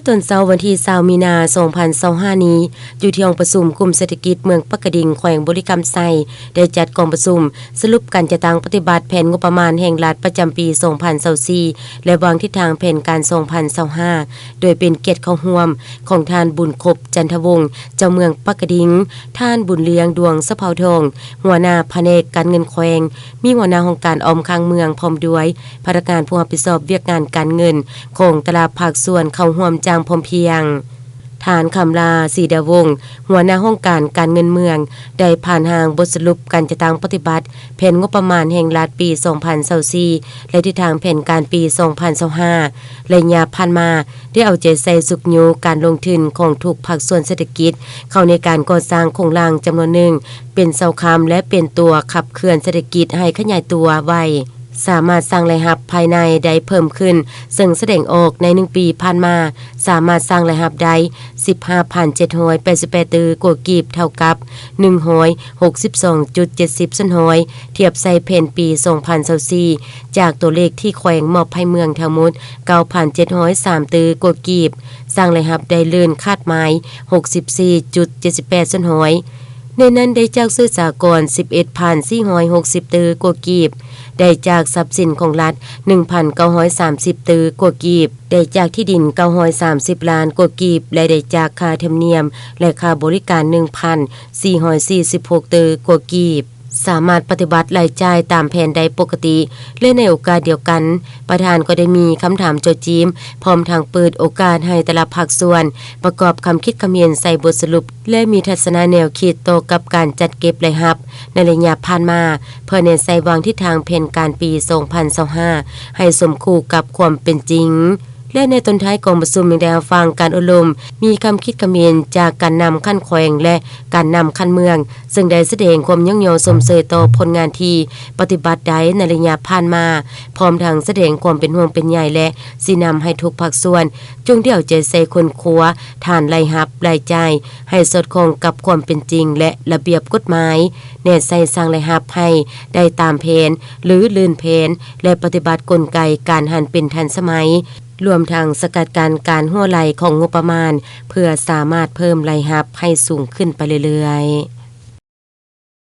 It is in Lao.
ຕອນເຊົ້າວັນທີຊາວ ມີນາ ສອງພັນຊາວຫ້ານີ້, ຢູ່ທີ່ຫ້ອງປະຊຸມກຸ່ມເສດຖະກິດເມືອງປາກກະດິງ ແຂວງບໍລິຄຳໄຊ ໄດ້ຈັດກອງປະຊຸມສະຫຼຸບການຈັດຕັ້ງປະຕິບັດແຜນງົບປະມານແຫ່ງລັດປະຈຳປີສອງພັນຊາວສີ່ ແລະ ວາງທິດທາງແຜນການສອງພັນຊາວຫ້າ ໂດຍເປັນກຽດເຂົ້າຮ່ວມຂອງທ່ານ ບຸນຄົບ ຈັນທະວົງ ເຈົ້າເມືອງປາກກະດິງ, ທ່ານ ບຸນເລື່ອງ ດວງສະເພົາທອງ ຫົວໜ້າພະແນກການເງິນແຂວງ, ມີຫົວໜ້າຫ້ອງການອ້ອມຂ້າງເມືອງ ພ້ອມດ້ວຍພະນັກງານຜູ້ຮັບຜິດຊອບວຽກງານການເງິນຂອງແຕ່ລະພາກສ່ວນເຂົ້າຮ່ວມຢ່າງພ້ອມພຽງ. ທ່ານ ຄຳລາ ສີດາວົງ ຫົວໜ້າຫ້ອງການການເງິນເມືອງ ໄດ້ຜ່ານຮ່າງບົດສະຫຼຸບການຈັດຕັ້ງປະຕິບັດແຜນງົບປະມານແຫ່ງລັດປີສອງພັນຊາວສີ່ ແລະ ທິດທາງແຜນການປີສອງພັນຊາວຫ້າ ໄລຍະຜ່ານມາ ໄດ້ເອົາໃຈໃສ່ຊຸກຍູ້ການລົງທຶນຂອງທຸກພາກສ່ວນເສດຖະກິດ ເຂົ້າໃນການກໍ່ສ້າງໂຄງລ່າງຈຳນວນໜຶ່ງ ເປັນເສົາຄ້ຳ ແລະ ເປັນຕົວຂັບເຄື່ອນເສດຖະກິດໃຫ້ຂະຫຍາຍຕົວໄວ, ສາມາດສ້າງລາຍຮັບພາຍໃນໄດ້ເພີ່ມຂຶ້ນ, ເຊິ່ງສະແດງອອກໃນໜຶ່ງປີຜ່ານມາ ສາມາດສ້າງລາຍຮັບໄດ້ສິບຫ້າພັນເຈັດຮ້ອຍແປດສິບແປດຕື້ກວ່າກີບ, ເທົ່າກັບໜຶ່ງຮ້ອຍຫົກສິບສອງຈຸດເຈັດສິບສ່ວນຮ້ອຍ ທຽບໃສ່ແຜນປີສອງພັນຊາວສີ່ ຈາກຕົວເລກທີ່ແຂວງມອບໃຫ້ເມືອງທັງໝົດເກົ້າພັນເຈັດຮ້ອຍສາມຕື້ກວ່າກີບ, ສ້າງລາຍຮັບໄດ້ເກີນຄາດໝາຍຫົກສິບສີ່ຈຸດເຈັດສິບແປດສ່ວນຮ້ອຍ. ໃນນັ້ນໄດ້ຈາກເສດສາກອນສິບເອັດພັນສີ່ຮ້ອຍຫົກສິບຕື້ກວ່າກີບ, ໄດ້ຈາກຊັບສິນຂອງລັດໜຶ່ງພັນເກົ້າຮ້ອຍສາມສິບຕື້ກວ່າກີບ, ໄດ້ຈາກທີ່ດິນເກົ້າຮ້ອຍສາມສິບລ້ານກວ່າກີບ ແລະ ໄດ້ຈາກຄ່າທຳນຽມ ແລະ ຄ່າບໍລິການໜຶ່ງພັນສີ່ຮ້ອຍສີ່ສິບຫົກຕື້ກວ່າກີບ. ສາມາດປະຕິບັດລາຍຈ່າຍຕາມແຜນໄດ້ປົກກະຕິ ແລະ ໃນໂອກາດດຽວກັນ, ປະທານກໍໄດ້ມີຄຳຖາມເຈາະຈີມ ພ້ອມທັງເປີດໂອກາດໃຫ້ແຕ່ລະພາກສ່ວນປະກອບຄຳຄິດຄຳເຫັນໃສ່ບົດສະຫຼຸບ ແລະ ມີທັດສະນະແນວຄິດຕໍ່ກັບການຈັດເກັບລາຍຮັບໃນໄລຍະຜ່ານມາ ເພື່ອແນໃສ່ວາງທິດທາງແຜນການປີສອງພັນຊາວຫ້າ ໃຫ້ສົມຄູ່ກັບຄວາມເປັນຈິງ. ແລະ ໃນຕອນທ້າຍກອງປະຊຸມຍັງໄດ້ຮັບຟັງການອົບຮົມ, ມີຄຳຄິດຄຳເຫັນຈາກການນຳຂັ້ນແຂວງ ແລະ ການນຳຂັ້ນເມືອງ, ເຊິ່ງໄດ້ສະແດງຄວາມຍ້ອງຍໍຊົມເຊີຍຕໍ່ຜົນງານທີ່ປະຕິບັດໄດ້ໃນໄລຍະຜ່ານມາ, ພ້ອມທັງສະແດງຄວາມເປັນຫ່ວງເປັນໃຍ ແລະ ຊີ້ນຳໃຫ້ທຸກພາກສ່ວນ ຈົ່ງໄດ້ເອົາໃຈໃສ່ຄົ້ນຄວ້າຖານລາຍຮັບ, ລາຍຈ່າຍ ໃຫ້ສອດຄ່ອງກັບຄວາມເປັນຈິງ ແລະ ລະບຽບກົດໝາຍ, ແນໃສ່ສ້າງລາຍຮັບໃຫ້ໄດ້ຕາມແຜນ ຫຼື ລື່ນແຜນ ແລະ ປະຕິບັດກົນໄກການຫັນເປັນທັນສະໄໝ, ລວມທັງສະກັດກັ້ນການຮົ່ວໄຫຼຂອງງົບປະມານ ເພື່ອສາມາດເພີ່ມລາຍຮັບໃຫ້ສູງຂຶ້ນໄປເລື້ອຍໆ.